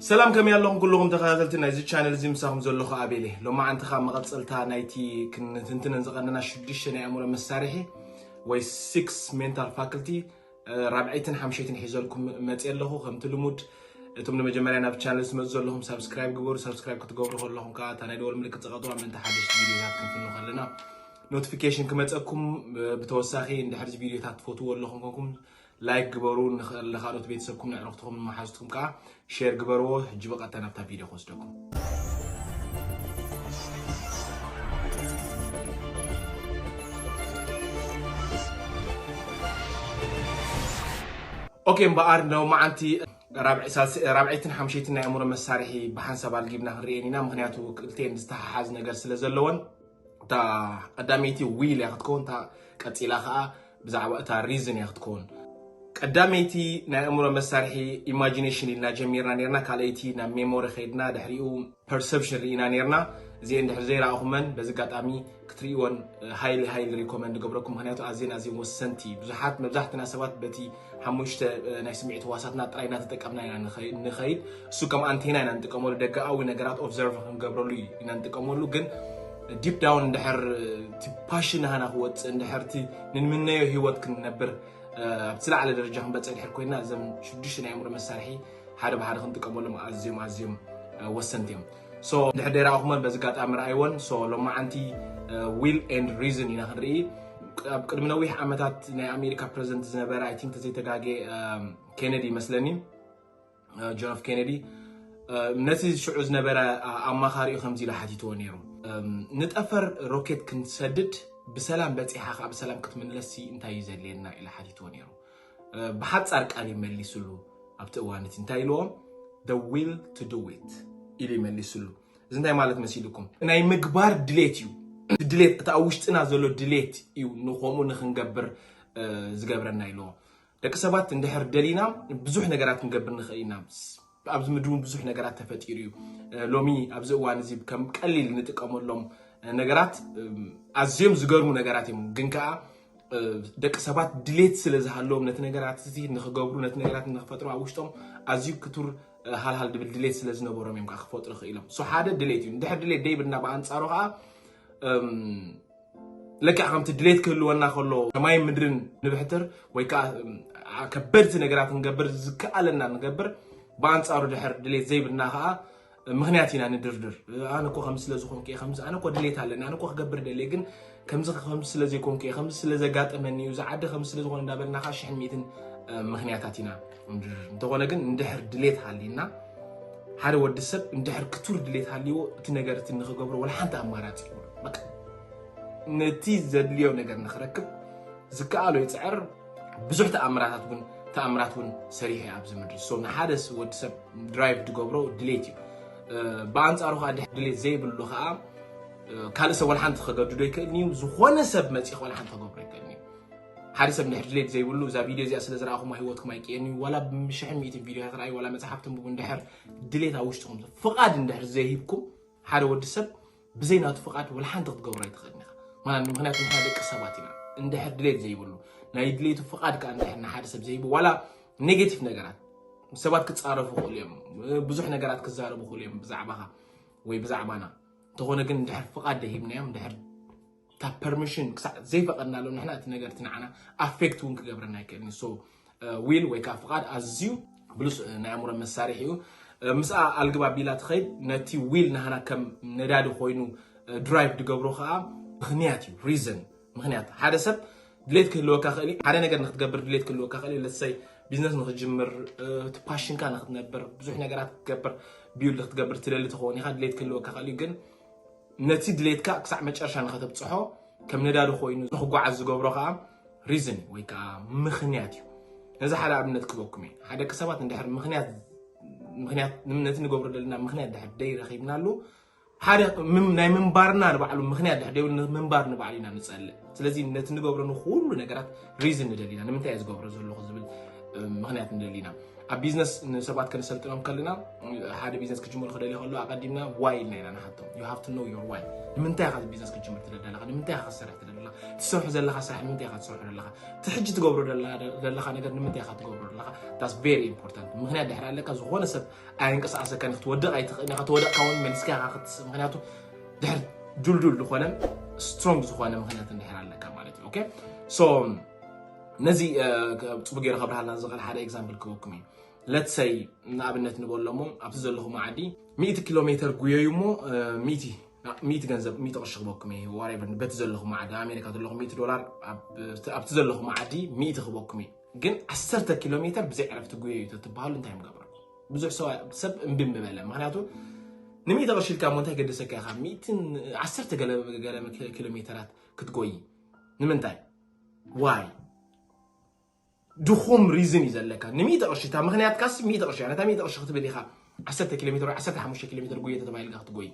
ሰላም፣ ከመይ ኣለኹም ኩልኹም ተኸታተልቲ ናይዚ ቻነል እዚ? ምሳኹም ዘለኹ ኣቤል እየ። ሎማዓንቲ ካብ መቐጸልታ ናይቲ ክንትንትነን ዝቐነና ሽዱሽተ ናይ ኣእምሮ መሳርሒ ወይ six mental faculty ራብዐይትን ሓምሸይትን ሒዘልኩም መፅእ ኣለኹ። ከምቲ ልሙድ እቶም ንመጀመርያ ናብ ቻነል ዝመፁ ዘለኹም ሳብስክራይብ ግበሩ። ሳብስክራይብ ክትገብሩ ከለኹም ከዓ እታ ናይ ደወል ምልክት ዝቐጥዋ ምእንቲ ሓደሽቲ ቪዲዮታት ክንፍኑ ከለና ኖቲፊኬሽን ክመፀኩም። ብተወሳኺ እንድሕር እዚ ቪዲዮታት ትፈትዎ ኣለኹም ኮንኩም ላይክ ግበሩ። ንኻልኦት ቤተሰብኩም ንዕረፍትኹም ንመሓዝትኩም ከዓ ሼር ግበርዎ። ሕጂ ብቐጥታ ናብታ ቪዲዮ ክወስደኩም። ኦኬ፣ እምበኣር ሎማዓንቲ ራብዐይትን ሓምሸይትን ናይ ኣእምሮ መሳርሒ ብሓንሳብ ኣልጊብና ክንርእየን ኢና። ምክንያቱ ክልተን ዝተሓሓዝ ነገር ስለ ዘለወን፣ እታ ቀዳመይቲ ዊል እያ ክትከውን፣ እታ ቀፂላ ከዓ ብዛዕባ እታ ሪዝን እያ ክትከውን። ቀዳመይቲ ናይ ኣእምሮ መሳርሒ ኢማጂኔሽን ኢልና ጀሚርና ነርና፣ ካልኣይቲ ናብ ሜሞሪ ከይድና፣ ድሕሪኡ ፐርሰፕሽን ርኢና ነርና። እዚኤን ድሕሪ ዘይረኣኹመን በዚ ኣጋጣሚ ክትርእይወን ሃይሊ ሃይሊ ሪኮመንድ ገብረኩም። ምክንያቱ ኣዝየን ኣዝየን ወሰንቲ፣ ብዙሓት መብዛሕትና ሰባት በቲ ሓሙሽተ ናይ ስምዒት ህዋሳትና ጥራይ እናተጠቀምና ኢና ንኸይድ። እሱ ከም ኣንቴና ኢና ንጥቀመሉ፣ ደጋኣዊ ነገራት ኦብዘርቭ ክንገብረሉ ኢና ንጥቀመሉ። ግን ዲፕ ዳውን እንድሕር እቲ ፓሽን ናህና ክወፅእ፣ እንድሕር እቲ ንንምነዮ ህይወት ክንነብር ኣብ ዝለዓለ ደረጃ ክንበፅሕ ድሕር ኮይና፣ እዘም ሽዱሽተ ናይ ኣእምሮ መሳርሒ ሓደ ብሓደ ክንጥቀመሎም ኣዝዮም ኣዝዮም ወሰንቲ እዮም። ሶ ድሕር ደይረኣኹመን በዚ ኣጋጣሚ ረኣይወን። ሶ ሎማዓንቲ ዊል ኤንድ ሪዝን ኢና ክንርኢ። ኣብ ቅድሚ ነዊሕ ዓመታት ናይ ኣሜሪካ ፕረዚደንት ዝነበረ፣ ኣይ ቲንክ ተዘይተጋጌ፣ ኬነዲ ይመስለኒ፣ ጆን ኤፍ ኬነዲ፣ ነቲ ሽዑ ዝነበረ ኣማኻሪኡ ከምዚ ኢሉ ሓቲትዎ ነይሩ። ንጠፈር ሮኬት ክንሰድድ፣ ብሰላም በፂሓ ከዓ ብሰላም ክትምለስ እንታይ እዩ ዘድልየና ኢሉ ሓቲትዎ ነይሩ። ብሓፃር ቃል እዩ መሊስሉ። ኣብቲ እዋን እቲ እንታይ ኢልዎም? The will to do it ኢሉ ይመሊስሉ። እዚ እንታይ ማለት መሲልኩም? ናይ ምግባር ድሌት እዩ። ድሌት፣ እቲ ኣብ ውሽጥና ዘሎ ድሌት እዩ ንኸምኡ ንክንገብር ዝገብረና ኢልዎ። ደቂ ሰባት እንድሕር ደሊና ብዙሕ ነገራት ክንገብር ንኽእል ኢና። ኣብዚ ምድሪ እውን ብዙሕ ነገራት ተፈጢሩ እዩ። ሎሚ ኣብዚ እዋን እዚ ከም ቀሊል ንጥቀመሎም ነገራት ኣዝዮም ዝገርሙ ነገራት እዮም። ግን ከዓ ደቂ ሰባት ድሌት ስለ ዝሃለዎም ነቲ ነገራት እዚ ንኽገብሩ፣ ነቲ ነገራት ንኽፈጥሩ ኣብ ውሽጦም ኣዝዩ ክቱር ሃልሃል ድብል ድሌት ስለ ዝነበሮም እዮም ከዓ ክፈጥሩ ክኢሎም። ሶ ሓደ ድሌት እዩ። እንድሕር ድሌት ደይብልና ብኣንፃሩ ከዓ ለክዕ ከምቲ ድሌት ክህልወና ከሎ ሰማይ ምድርን ንብሕትር ወይ ከዓ ከበድቲ ነገራት ንገብር ዝከኣለና ንገብር፣ ብኣንፃሩ ድሕር ድሌት ዘይብልና ከዓ ምክንያት ኢና ንድርድር። ኣነ እኮ ከምዚ ስለ ዝኾንኩ እየ፣ ከምዚ፣ ኣነ እኮ ድሌት ኣለኒ፣ ኣነ እኮ ክገብር ደልየ፣ ግን ከምዚ ከምዚ ስለ ዘይኮንኩ እየ፣ ከምዚ ስለ ዘጋጠመኒ እዩ፣ እዚ ዓዲ ከምዚ ስለ ዝኾነ እንዳበልና ከዓ ሽሕን ሚእትን ምክንያታት ኢና ንድርድር። እንተኾነ ግን እንድሕር ድሌት ሃልዩና ሓደ ወዲ ሰብ እንድሕር ክቱር ድሌት ሃልይዎ እቲ ነገር እቲ ንኽገብሮ ወላ ሓንቲ ኣማራፂ ይብሉ። በቃ ነቲ ዘድልዮ ነገር ንኽረክብ ዝከኣሎ ይፅዕር። ብዙሕ ተኣምራታት እውን ተኣምራት እውን ሰሪሑ እዩ ኣብዚ ምድሪ። ሶ ንሓደ ወዲ ሰብ ድራይቭ ዝገብሮ ድሌት እዩ። ብኣንፃሩ ከዓ ድሌት ዘይብሉ ከዓ ካልእ ሰብ ወላ ሓንቲ ከገድዶ ይክእልን እዩ። ዝኾነ ሰብ መፂእ ወላ ሓንቲ ከገብሮ ይክእልን እዩ። ሓደ ሰብ እንድሕር ድሌት ዘይብሉ እዛ ቪድዮ እዚኣ ስለ ዝረኣኹማ ህይወትኩም ኣይቅየን እዩ። ዋላ ብሽሕን ሚእትን ቪድዮታት ረኣዩ፣ ዋላ መፅሓፍ ትንብቡ፣ እንድሕር ድሌት ኣብ ውሽጥኹም ፍቓድ እንድሕር ዘይሂብኩም ሓደ ወዲ ሰብ ብዘይ ናቱ ፍቓድ ወላ ሓንቲ ክትገብሮ ኣይትኽእልን ኢኻ። ማለት ምክንያቱ ንሕና ደቂ ሰባት ኢና። እንድሕር ድሌት ዘይብሉ ናይ ድሌቱ ፍቓድ ከዓ እንድሕር ንሓደ ሰብ ዘይሂቡ ዋላ ኔጌቲቭ ነገራት ሰባት ክፃረፉ ይኽእሉ እዮም። ብዙሕ ነገራት ክዛረቡ ይኽእሉ እዮም ብዛዕባኻ ወይ ብዛዕባና። እንተኾነ ግን እንድሕር ፍቓድ ደይሂብናዮም፣ እንድሕር እታ ፐርሚሽን ክሳዕ ዘይፈቐድናሎም ንሕና እቲ ነገር እቲ ንዓና ኣፌክት እውን ክገብረና ኣይክእልን። ሶ ዊል ወይ ከዓ ፍቓድ ኣዝዩ ብሉፅ ናይ ኣእምሮ መሳርሒ እዩ። ምስኣ ኣልግብ ኣቢላ ትኸይድ። ነቲ ዊል ናህና ከም ነዳዲ ኮይኑ ድራይቭ ዝገብሮ ከዓ ምክንያት እዩ፣ ሪዝን። ምክንያት ሓደ ሰብ ድሌት ክህልወካ ክእል እዩ። ሓደ ነገር ንክትገብር ድሌት ክህልወካ ክእል እዩ። ለሰይ ቢዝነስ ንክትጅምር፣ እቲ ፓሽንካ ንክትነብር፣ ብዙሕ ነገራት ክትገብር፣ ቢውልድ ክትገብር ትደሊ ትኸውን ኢኻ። ድሌት ክህልወካ ክእል እዩ። ግን ነቲ ድሌትካ ክሳዕ መጨረሻ ንኸተብፅሖ ከም ነዳዲ ኮይኑ ንክጓዓዝ ዝገብሮ ከዓ ሪዝን ወይ ከዓ ምክንያት እዩ። ነዚ ሓደ ኣብነት ክበኩም እየ። ሓደ ደቂ ሰባት እንድሕር ምክንያት ምክንያት ንም- ነቲ ንገብሮ ዘለና ምክንያት ድሕር ደይረኺብናሉ ሓደ ምም- ናይ ምንባርና ንባዕሉ ምክንያት ድሕር ደይብሉ ምንባር ንባዕሉ ኢና ንፀልእ። ስለዚ ነቲ ንገብሮ ንኩሉ ነገራት ሪዝን ንደሊና። ንምንታይ እየ ዝገብሮ ዘለኹ ዝብል እ፣ ምክንያት ንደሊና። ኣብ ቢዝነስ ንሰባት ከነሰልጥኖም ከለና ሓደ ቢዝነስ ክጅምሩ ክደሊ ከሎ ኣቐዲምና ዋይ ኢልና ኢና ንሓቶም። You have to know your why። ንምንታይ ኢኻ ቢዝነስ ክጅምር ትደሊ ኣለኻ? ንምንታይ ኢኻ ክትሰርሕ ትደሊ ኣለኻ? ትሰርሑ ዘለኻ ስራሕ ንምንታይ ኢኻ ትሰርሑ ዘለኻ? እቲ ሕጂ ትገብሮ ዘለኻ ነገር ንምንታይ ኢኻ ትገብሮ ዘለኻ? That's very important። ምኽንያት ድሕር ኣለካ ዝኾነ ሰብ ኣየንቀሳቐሰካን ክትወድቕ ኣይትኽእልን ኢኻ። ተወደቕካ እውን መሊስካ ኢኻ ክትስእ። ምኽንያቱ ድሕር ድልዱል ዝኾነን ስትሮንግ ዝኾነ ምኽንያት እንድሕር ኣለካ ማለት እዩ። ኦኬ? ሶ ነዚ ጽቡቅ ገይረ ከብርሃልና ዝኽእል ሓደ ኤግዛምፕል ክበኩም እዩ። ለትሰይ ንኣብነት ንበሎ እሞ ኣብቲ ዘለኹም ዓዲ ሚእቲ ኪሎ ሜተር ጉየዩ እሞ ሚእቲ ሚእቲ ገንዘብ ሚእቲ ቅርሺ ክበኩም እዩ። ዋሬቨር በቲ ዘለኹም ዓዲ ኣሜሪካ ዘለኹም ሚእቲ ዶላር ኣብቲ ዘለኹም ዓዲ ሚእቲ ክበኩም እዩ። ግን ዓሰርተ ኪሎ ሜተር ብዘይ ዕረፍቲ ጉየዩ ተትበሃሉ እንታይ ምገበርኩም? ብዙሕ ሰብ እምቢ ምበለ። ምክንያቱ ንሚእቲ ቅርሺ ኢልካ እሞ እንታይ ገደሰካ ኢኻ ሚእትን ዓሰርተ ገለ ገለ ኪሎ ሜተራት ክትጎይ? ንምንታይ? ዋይ? ድኹም ሪዝን እዩ ዘለካ። ንሚእቲ ቅርሺ እታ ምክንያትካስ ሚእቲ ቅርሺ እያ። ነታ ሚእቲ ቅርሺ ክትብል ኢኻ ዓሰርተ ኪሎ ሜትር ወይ ዓሰርተ ሓሙሽተ ኪሎ ሜትር ጉየ ተባሂልካ ክትጎይ?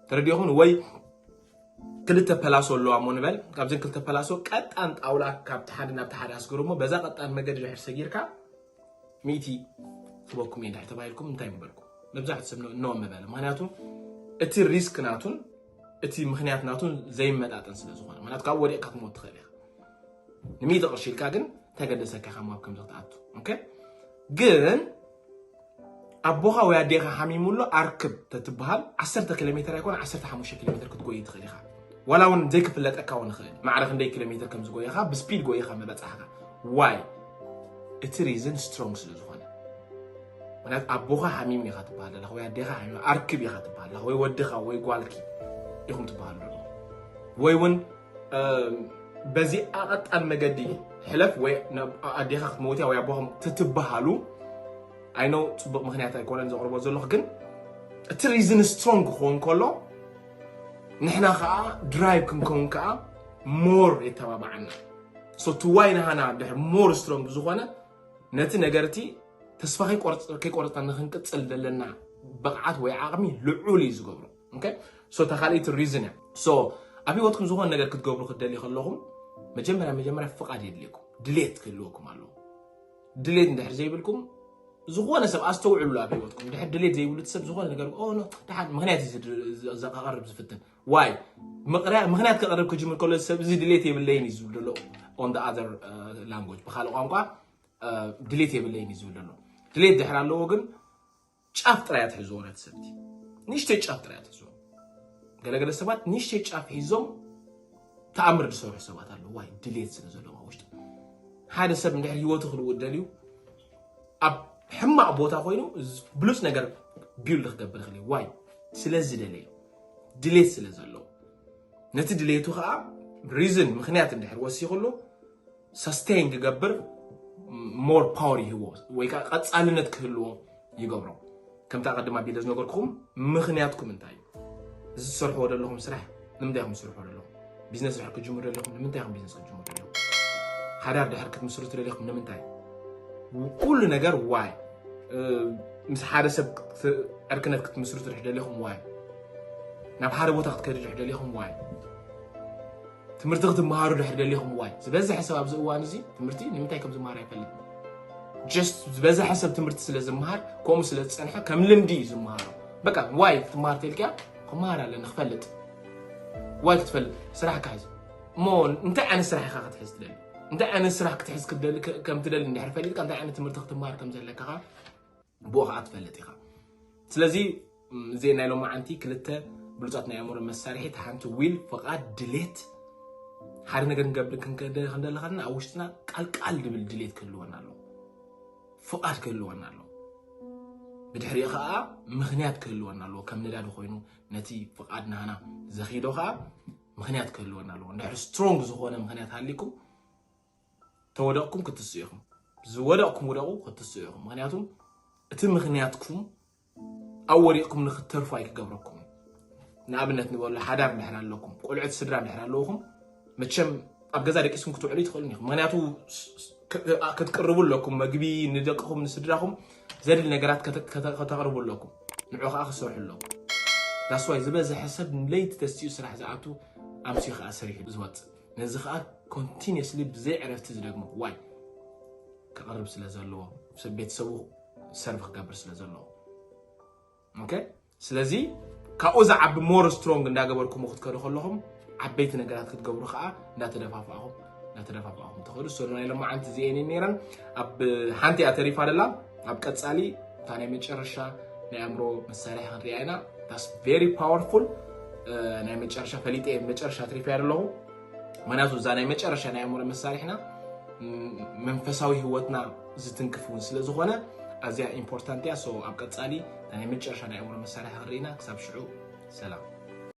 ተረዲኹም ወይ ክልተ ፐላሶ ኣለዋ እሞ ንበል። ካብዘን ክልተ ፐላሶ ቀጣን ጣውላ ካብቲ ሓደ ናብቲ ሓደ ኣስገሩ እሞ በዛ ቀጣን መገዲ ድሕር ሰጊርካ ሚእቲ ክበኩም እየ ድሕር ተባሂልኩም እንታይ ምበልኩም? መብዛሕትኡ ሰብ ኖ ምበለ። ምክንያቱ እቲ ሪስክ ናቱን እቲ ምክንያት ናቱን ዘይመጣጠን ስለ ዝኾነ ማለት ካብ ወዲቕካ ክትሞት ትኽእል ኢኻ። ንሚእቲ ቅርሺ ኢልካ ግን እንታይ ገደሰካ ኢኻ ኣብ ከምዚ ክትኣቱ? ኦኬ ግን ኣቦኻ ወይ ኣዴኻ ሓሚሙ ኣሎ ኣርክብ ተትበሃል ዓሰርተ ኪሎ ሜትር ኣይኮነ ዓሰርተ ሓሙሽተ ኪሎ ሜትር ክትጎይ ትኽእል ኢኻ። ዋላ እውን ዘይክፍለጠካ እውን ይኽእል ማዕረ ክንደይ ኪሎ ሜትር ከም ዝጎየኻ ብስፒድ ጎይኻ ምበጻሕካ። ዋይ? እቲ ሪዝን ስትሮንግ ስለ ዝኾነ። ምክንያቱ ኣቦኻ ሓሚሙ ኢኻ ትበሃል ዘለኻ ወይ ኣዴኻ ሓሚሙ ኣርክብ ኢኻ ትበሃል ዘለኻ ወይ ወድኻ ወይ ጓልኪ ኢኹም ትበሃሉ ዘለኹም ወይ እውን በዚ ኣቐጣን መገዲ ሕለፍ ወይ ኣዴኻ ክትመውትያ ወይ ኣቦኹም ትትበሃሉ ኣይኖ ፅቡቅ ምክንያት ኣይኮነን ዘቕርቦ ዘለኹ ግን እቲ ሪዝን ስትሮንግ ክኸውን ከሎ ንሕና ከዓ ድራይቭ ክንከውን ከዓ ሞር የተባባዓና። ሶ ትዋይ ናሃና ድሕር ሞር ስትሮንግ ዝኾነ ነቲ ነገር እቲ ተስፋ ከይቆረፅና ንክንቅፅል ዘለና ብቕዓት ወይ ዓቕሚ ልዑል እዩ ዝገብሮ። ሶ እታ ካልኣይቲ ሪዝን እያ። ሶ ኣብ ህይወትኩም ዝኾነ ነገር ክትገብሩ ክትደልዩ ከለኹም መጀመርያ መጀመርያ ፍቓድ የድልየኩም፣ ድሌት ክህልወኩም ኣለዎ። ድሌት እንድሕር ዘይብልኩም ዝኾነ ሰብ ኣስተውዕሉ ኣብ ህይወትኩም ድሕር ድሌት ዘይብሉ ሰብ ዝኾነ ነገር ደሓን ምክንያት ዘቀርብ ዝፍትን ዋይ ምክንያት ከቅርብ ክጅምር ከሎ ሰብ እዚ ድሌት የብለይን እዩ ዝብል ዘሎ on the other language ብካልእ ቋንቋ ድሌት የብለይን እዩ ዝብል ዘሎ ድሌት ድሕር ኣለዎ ግን ጫፍ ጥራይ ኣትሕዝዎ ነቲ ሰብቲ ንእሽተይ ጫፍ ጥራይ ኣትሕዝዎ ገለገለ ሰባት ንእሽተይ ጫፍ ሒዞም ተኣምር ዝሰርሑ ሰባት ኣለዉ ዋይ ድሌት ስለ ዘለዎም ውሽጡ ሓደ ሰብ እንድሕር ህይወቱ ክልውጥ ደልዩ ኣብ ሕማቕ ቦታ ኮይኑ ብሉፅ ነገር ቢልድ ክገብር ይኽእል ዋይ ስለ ዝደለየ ድሌት ስለ ዘለዎ ነቲ ድሌቱ ከዓ ሪዝን ምክንያት እንድሕር ወሲኽሉ ሰስቴን ክገብር ሞር ፓወር ይህዎ ወይ ከዓ ቀፃልነት ክህልዎ ይገብሮ ከምታ ቀድማ ቢለ ዝነገርኩኹም ምክንያትኩም እንታይ እዩ እዚ ትሰርሕዎ ዘለኹም ስራሕ ንምንታይ ኢኹም ትሰርሕዎ ዘለኹም ቢዝነስ ድሕር ክጅምሩ ደለኹም ንምንታይ ኢኹም ቢዝነስ ክጅምሩ ደለኹም ሓዳር ድሕር ክትምስርቱ ደለኹም ንምንታይ ኩሉ ነገር ዋይ ምስ ሓደ ሰብ ዕርክነት ክትምስርቱ ድሕር ደለኹም ዋይ ናብ ሓደ ቦታ ክትከዱ ድሕር ደለኹም ዋይ ትምህርቲ ክትመሃሩ ድሕር ደሊኹም ዋይ ዝበዝሐ ሰብ ኣብዚ እዋን እዚ ትምህርቲ ንምንታይ ከም ዝመሃር ኣይፈልጥ ጀስት ዝበዝሐ ሰብ ትምህርቲ ስለ ዝመሃር ከምኡ ስለ ዝፀንሐ ከም ልምዲ እዩ ዝመሃሮ በቃ ዋይ ክትመሃር ተልክያ ክመሃር ኣለኒ ክፈልጥ ዋይ ክትፈልጥ ስራሕ ክሕዝ እሞ እንታይ ዓይነት ስራሕ ኢኻ ክትሕዝ ትደሊ እንታይ ዓይነት ስራሕ ክትሕዝ ክትደሊ ከም ትደሊ እንድሕር ፈሊጥካ እንታይ ዓይነት ትምህርቲ ክትመሃር ከም ዘለካ ብኡ ከዓ ትፈልጥ ኢኻ ስለዚ እዚ ናይ ሎማዓንቲ ክልተ ብሉፃት ናይ ኣእምሮ መሳርሒ እቲ ሓንቲ ዊል ፍቓድ ድሌት ሓደ ነገር ንገብር ክንደለኻና ኣብ ውሽጥና ቃልቃል ድብል ድሌት ክህልወና ኣለዎ ፍቓድ ክህልወና ኣለዎ ብድሕሪኡ ከዓ ምክንያት ክህልወና ኣለዎ ከም ነዳዲ ኮይኑ ነቲ ፍቓድ ናህና ዘኺዶ ከዓ ምክንያት ክህልወና ኣለዎ እንድሕር ስትሮንግ ዝኾነ ምክንያት ሃሊኩም ተወደቕኩም ክትስኡ ኢኹም ዝወደቕኩም ውደቑ ክትስኡ ኢኹም ምክንያቱም እቲ ምክንያትኩም ኣብ ወዲቕኩም ንክትተርፉ ኣይክገብረኩም ንኣብነት ንበሎ ሓዳር እንድሕር ኣለኩም ቆልዑት ስድራ እንድሕር ኣለውኹም መቸም ኣብ ገዛ ደቂስኩም ክትውዕሉ ይትኽእሉን ኢኹም ምክንያቱ ክትቅርቡ ኣለኩም መግቢ ንደቅኹም ንስድራኹም ዘድል ነገራት ከተቕርቡ ኣለኩም ንዑ ከዓ ክሰርሑ ኣለኩም ዳስዋይ ዝበዝሐ ሰብ ንለይቲ ተስኡ ስራሕ ዝኣቱ ኣምስዩ ከዓ ሰሪሑ ዝወፅእ ነዚ ከዓ ኮንቲኒስሊ ብዘይ ዕረፍቲ ዝደግሞ ዋይ ክቕርብ ስለ ዘለዎ ሰብ ቤተሰቡ serve ክገብር ስለ ዘለዎ okay ስለዚ ካብኡ ዝዓቢ more strong እንዳገበርኩሞ ክትከዱ ከለኹም ዓበይቲ ነገራት ክትገብሩ ከዓ እንዳተደፋፋኹም እንዳተደፋፋኹም ትኸዱ so ናይ ሎማዓንቲ እዚኤን ነይረን ኣብ ሓንቲ እያ ተሪፋ ደላ ኣብ ቀፃሊ እታ ናይ መጨረሻ ናይ ኣእምሮ መሳርሒ ክንሪኣ ኢና that's very powerful ናይ መጨረሻ ፈሊጠ መጨረሻ ትሪፋ ደለኹ ምክንያቱ እዛ ናይ መጨረሻ ናይ ኣእምሮ መሳርሕና መንፈሳዊ ህይወትና ዝትንክፍ እውን ስለ ዝኾነ ኣዝያ important እያ so ኣብ ቀፃሊ ናይ መጨረሻ ናይ ኣእምሮ መሳርሒ ክንርኢና ክሳብ ሽዑ ሰላም